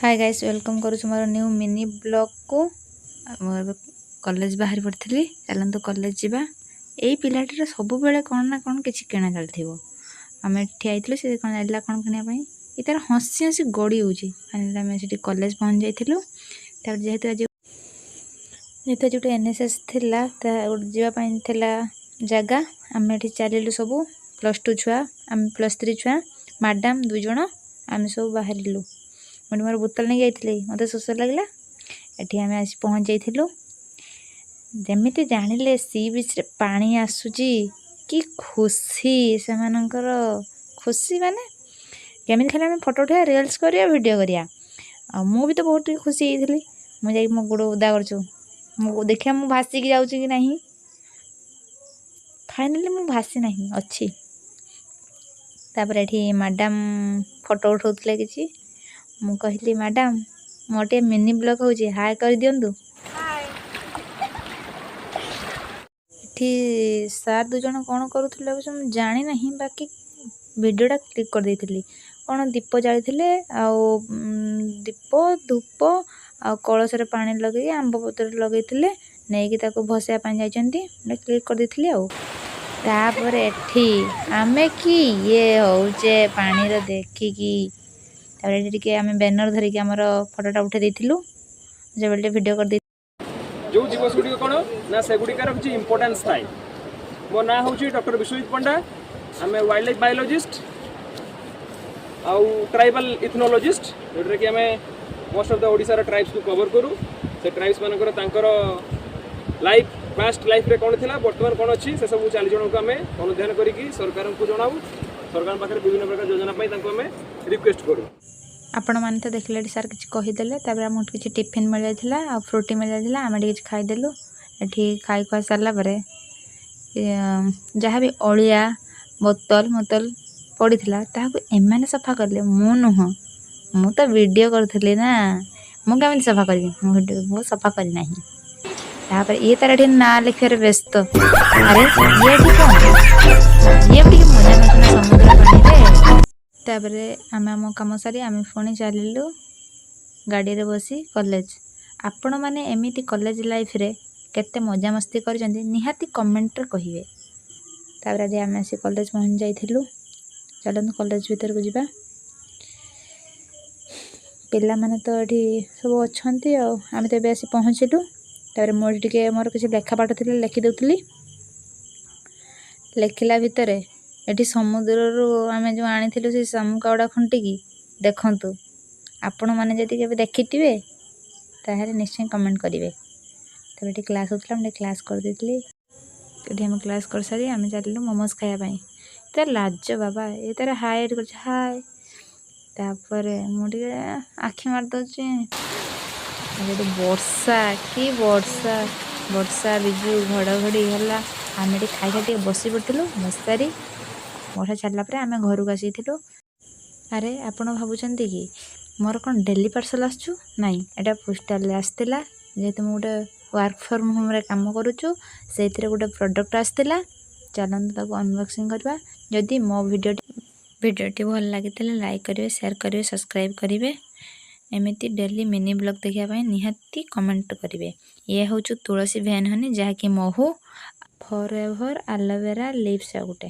ହାଏ guys, welcome କରୁଛି ମୋର new mini ବ୍ଲଗ୍କୁ। ମୁଁ ଏବେ କଲେଜ ବାହାରି ପଡ଼ିଥିଲି। ଚାଲନ୍ତୁ କଲେଜ ଯିବା। ଏଇ ପିଲାଟିର ସବୁବେଳେ କ'ଣ ନା କ'ଣ କିଛି କିଣା ଚାଲିଥିବ। ଆମେ ଠିଆ ହେଇଥିଲୁ, ସେ କ'ଣ ଯାଇଥିଲା କ'ଣ କିଣିବା ପାଇଁ। ଏ ତାର ହସି ହସି ଗଡ଼ି ହେଉଛି। ଫାଇନାଲି ଆମେ ସେଠି କଲେଜ ପହଞ୍ଚି ଯାଇଥିଲୁ। ତାପରେ ଯେହେତୁ ଆଜି ଗୋଟେ ଏନ୍ଏସ୍ଏସ୍ ଥିଲା, ତା ଗୋଟେ ଯିବା ପାଇଁ ଥିଲା ଜାଗା। ଆମେ ଏଠି ଚାଲିଲୁ ସବୁ +2 ଛୁଆ, ଆମେ +3 ଛୁଆ, ମ୍ୟାଡ଼ାମ୍ ଦୁଇ ଜଣ, ଆମେ ସବୁ ବାହାରିଲୁ। ମୁଁ ମୋର ବୋତଲ ନେଇକି ଯାଇଥିଲି, ମୋତେ ଶୋଷ ଲାଗିଲା। ଏଠି ଆମେ ଆସି ପହଞ୍ଚି ଯାଇଥିଲୁ। ଯେମିତି ଜାଣିଲେ ସି ବିଚ୍ରେ ପାଣି ଆସୁଛି, କି ଖୁସି ସେମାନଙ୍କର! ଖୁସି ମାନେ କେମିତି ଖାଲି ଆମେ ଫଟୋ ଉଠାଇବା, ରିଲ୍ସ କରିବା, ଭିଡ଼ିଓ କରିବା। ଆଉ ମୁଁ ବି ତ ବହୁତ ଟିକେ ଖୁସି ହେଇଥିଲି। ମୁଁ ଯାଇକି ମୋ ଗୋଡ଼ ଓଦା କରୁଛୁ ମୁଁ, ଦେଖିବା ମୁଁ ଭାସିକି ଯାଉଛି କି ନାହିଁ। ଫାଇନାଲି ମୁଁ ଭାସି ନାହିଁ, ଅଛି। ତାପରେ ଏଠି ମ୍ୟାଡ଼ାମ୍ ଫଟୋ ଉଠାଉଥିଲେ କିଛି। ମୁଁ କହିଲି, "ମ୍ୟାଡ଼ାମ୍, ମୋର ଟିକେ ମିନି ବ୍ଲଗ୍ ହେଉଛି, ହାଏ କରିଦିଅନ୍ତୁ।" ଏଠି ସାର୍ ଦୁଇ ଜଣ କ'ଣ କରୁଥିଲେ ଅବଶ୍ୟ ମୁଁ ଜାଣିନାହିଁ, ବାକି ଭିଡ଼ିଓଟା କ୍ଲିକ୍ କରିଦେଇଥିଲି। କ'ଣ ଦୀପ ଜାଳିଥିଲେ ଆଉ ଦୀପ, ଧୂପ ଆଉ କଳସରେ ପାଣି ଲଗେଇ, ଆମ୍ବ ପତ୍ର ଲଗେଇଥିଲେ, ନେଇକି ତାକୁ ଭସେଇବା ପାଇଁ ଯାଇଛନ୍ତି। କ୍ଲିକ୍ କରିଦେଇଥିଲି। ଆଉ ତାପରେ ଏଠି ଆମେ କି ଇଏ ହଉଛେ ପାଣିର ଦେଖିକି। ତାପରେ ଏଠି ଟିକେ ଆମେ ବ୍ୟାନର ଧରିକି ଆମର ଫଟୋଟା ଉଠେଇ ଦେଇଥିଲୁ, ଯେବେଳେ ଟିକେ ଭିଡ଼ିଓ କରିଦେଇ ଯେଉଁ ଦିବସ ଗୁଡ଼ିକ କ'ଣ ନା ସେଗୁଡ଼ିକର କିଛି ଇମ୍ପୋର୍ଟାନ୍ସ ଥାଏ। ମୋ ନାଁ ହେଉଛି ଡକ୍ଟର ବିଶ୍ୱଜିତ ପଣ୍ଡା। ଆମେ ୱାଇଲ୍ଡ ଲାଇଫ୍ ବାୟୋଲୋଜିଷ୍ଟ ଆଉ ଟ୍ରାଇବାଲ୍ ଇଥନୋଲୋଜିଷ୍ଟ, ଯେଉଁଥିରେ କି ଆମେ ମୋଷ୍ଟ ଅଫ୍ the ଓଡ଼ିଶାର ଟ୍ରାଇବ୍ସକୁ କଭର୍ କରୁ। ସେ ଟ୍ରାଇବ୍ସ ମାନଙ୍କର ତାଙ୍କର ଲାଇଫ୍, ପାଷ୍ଟ ଲାଇଫ୍ରେ କ'ଣ ଥିଲା, ବର୍ତ୍ତମାନ କ'ଣ ଅଛି, ସେସବୁ ଚାଲିଚଳନକୁ ଆମେ ଅନୁଧ୍ୟାନ କରିକି ସରକାରଙ୍କୁ ଜଣାଉ। ସରକାରଙ୍କ ପାଖରେ ବିଭିନ୍ନ ପ୍ରକାର ଯୋଜନା ପାଇଁ ତାଙ୍କୁ ଆମେ ରିକ୍ୱେଷ୍ଟ କରୁ। ଆପଣମାନେ ତ ଦେଖିଲେ, ଏଠି ସାର୍ କିଛି କହିଦେଲେ। ତାପରେ ଆମକୁ କିଛି ଟିଫିନ୍ ମିଳିଯାଇଥିଲା ଆଉ ଫ୍ରୁଟି ମିଳିଯାଇଥିଲା। ଆମେ ଟିକେ କିଛି ଖାଇଦେଲୁ। ଏଠି ଖାଇ ଖୁଆ ସାରିଲା ପରେ ଯାହା ବି ଅଳିଆ ବୋତଲ ମୋତଲ ପଡ଼ିଥିଲା, ତାହାକୁ ଏମାନେ ସଫା କଲେ, ମୁଁ ନୁହଁ। ମୁଁ ତ ଭିଡ଼ିଓ କରୁଥିଲି ନା, ମୁଁ କେମିତି ସଫା କରିବି? ମୁଁ ଭିଡ଼ିଓ ମୁଁ ସଫା କରିନାହିଁ। ତାପରେ ଇଏ ତାର ଏଠି ନାଁ ଲେଖିବାରେ ବ୍ୟସ୍ତ। ଆରେ, ଇଏ ଏଠି କ'ଣ? ଇଏ ବି ଟିକେ ମଜା ନେଉଛି ନା ସମୁଦ୍ର ପାଣିରେ। ତାପରେ ଆମେ ଆମ କାମ ସାରି ଆମେ ପୁଣି ଚାଲିଲୁ ଗାଡ଼ିରେ ବସି କଲେଜ। ଆପଣମାନେ ଏମିତି କଲେଜ ଲାଇଫରେ କେତେ ମଜାମସ୍ତି କରିଛନ୍ତି, ନିହାତି କମେଣ୍ଟରେ କହିବେ। ତାପରେ ଆଜି ଆମେ ଆସି କଲେଜ ପହଞ୍ଚି ଯାଇଥିଲୁ। ଚାଲନ୍ତୁ କଲେଜ ଭିତରକୁ ଯିବା। ପିଲାମାନେ ତ ଏଠି ସବୁ ଅଛନ୍ତି ଆଉ ଆମେ ତ ଏବେ ଆସି ପହଞ୍ଚିଲୁ। ତାପରେ ମୁଁ ଏଠି ଟିକେ ମୋର କିଛି ଲେଖା ପାଠ ଥିଲା, ଲେଖିଦେଉଥିଲି। ଲେଖିଲା ଭିତରେ ଏଠି ସମୁଦ୍ରରୁ ଆମେ ଯେଉଁ ଆଣିଥିଲୁ ସେ ଶାମୁକା ଗୁଡ଼ା ଖୁଣ୍ଟିକି, ଦେଖନ୍ତୁ। ଆପଣମାନେ ଯଦି କେବେ ଦେଖିଥିବେ, ତାହେଲେ ନିଶ୍ଚୟ କମେଣ୍ଟ କରିବେ। ତାପରେ ଏଠି କ୍ଲାସ୍ ହେଉଥିଲା, ମୁଁ ଟିକେ କ୍ଲାସ୍ କରିଦେଇଥିଲି। ଏଠି ଆମେ କ୍ଲାସ୍ କରିସାରି ଆମେ ଚାଲିଲୁ ମୋମୋସ୍ ଖାଇବା ପାଇଁ। ତାର ଲାଜ ବାବା, ଏ ତାର ହାଏ ଏଠି କରୁଛି, ହାଏ। ତାପରେ ମୁଁ ଟିକେ ଆଖି ମାରିଦେଉଛି। ଏଠି ବର୍ଷା କି ବର୍ଷା! ବର୍ଷା, ବିଜୁଳି ଘଡ଼ଘଡ଼ି ହେଲା। ଆମେ ଏଠି ଖାଇ ଖାଇ ଟିକେ ବସି ପଡ଼ିଥିଲୁ। ବସିସାରି ବର୍ଷା ଛାଡ଼ିଲା ପରେ ଆମେ ଘରକୁ ଆସିଥିଲୁ। ଆରେ, ଆପଣ ଭାବୁଛନ୍ତି କି ମୋର କ'ଣ ଡେଲି ପାର୍ସଲ୍ ଆସୁଛୁ? ନାଇଁ, ଏଇଟା ପୋଷ୍ଟାଲରେ ଆସିଥିଲା। ଯେହେତୁ ମୁଁ ଗୋଟେ ୱାର୍କ ଫ୍ରମ୍ ହୋମ୍ରେ କାମ କରୁଛୁ, ସେଇଥିରେ ଗୋଟେ ପ୍ରଡ଼କ୍ଟ ଆସିଥିଲା। ଚାଲନ୍ତୁ ତାକୁ ଅନବକ୍ସିଂ କରିବା। ଯଦି ମୋ ଭିଡ଼ିଓଟି ଭଲ ଲାଗିଥିଲେ ଲାଇକ୍ କରିବେ, ସେୟାର କରିବେ, ସବସ୍କ୍ରାଇବ୍ କରିବେ। ଏମିତି ଡେଲି ମିନି ବ୍ଲଗ୍ ଦେଖିବା ପାଇଁ ନିହାତି କମେଣ୍ଟ କରିବେ। ଇଏ ହେଉଛି ତୁଳସୀ ଭେନ୍ ହନି, ଯାହାକି ମହୁ, ଫର୍ ଏଭର୍ ଆଲୋଭେରା ଲିଭ୍ସ ଆଉ ଗୋଟେ।